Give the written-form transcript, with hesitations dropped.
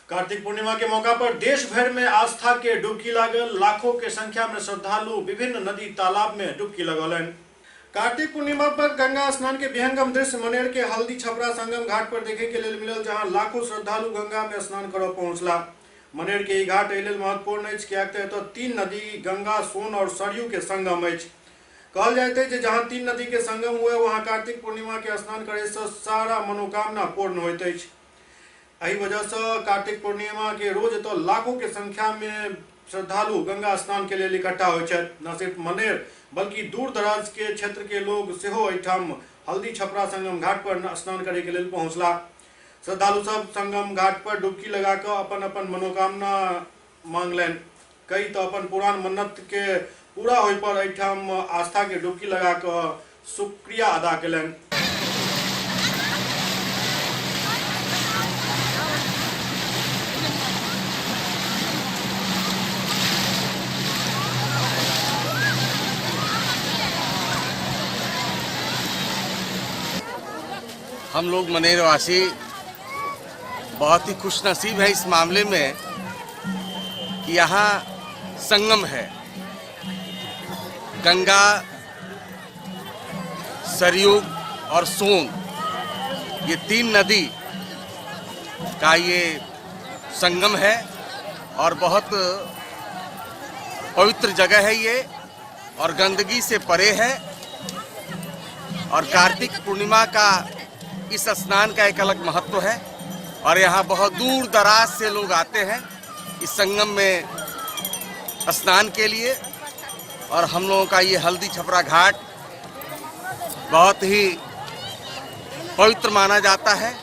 कार्तिक पूर्णिमा के मौका पर देश भर में आस्था के डुबकी लागल। लाखों के संख्या में श्रद्धालु विभिन्न नदी तालाब में डुबकी लगौलनि। कार्तिक पूर्णिमा पर गंगा स्नान के विहंगम दृश्य मनेर के हल्दी छपरा संगम घाट पर देखे के लेल मिलल, जहां लाखों श्रद्धालु गंगा में स्नान करऽ पहुंचला। मनेर के ई घाट एहि लेल महत्वपूर्ण अछि किएक तऽ एतय तीन नदी गंगा, सोन और सरयू के संगम अछि। कहल जाइत अछि जे जहां तीन नदी के संगम हुए वहां कार्तिक पूर्णिमा के स्नान करे से सारा मनोकामना पूर्ण होइत अछि। एहि वजह से कार्तिक पूर्णिमा के रोज एतय लाखों के संख्या में श्रद्धालु गंगा स्नान के लेल इकट्ठा होइ छथि। न सिर्फ मनेर बल्कि दूर दराज के क्षेत्र के लोग सेहो एहिठाम हल्दी छपरा संगम घाट पर स्नान करे के लेल पहुंचला। श्रद्धालु सब संगम घाट पर डुबकी लगा कऽ अपन अपन मनोकामना मांगलनि। कई तऽ अपन पुरान मन्नत के पूरा होय पर एहिठाम आस्था के डुबकी लगा कऽ शुक्रिया अदा केलनि। हम लोग मनेरवासी बहुत ही खुश नसीब है इस मामले में कि यहाँ संगम है। गंगा, सरयू और सोन, ये तीन नदी का ये संगम है और बहुत पवित्र जगह है ये और गंदगी से परे है। और कार्तिक पूर्णिमा का इस स्नान का एक अलग महत्व है और यहाँ बहुत दूर दराज से लोग आते हैं इस संगम में स्नान के लिए। और हम लोगों का ये हल्दी छपरा घाट बहुत ही पवित्र माना जाता है।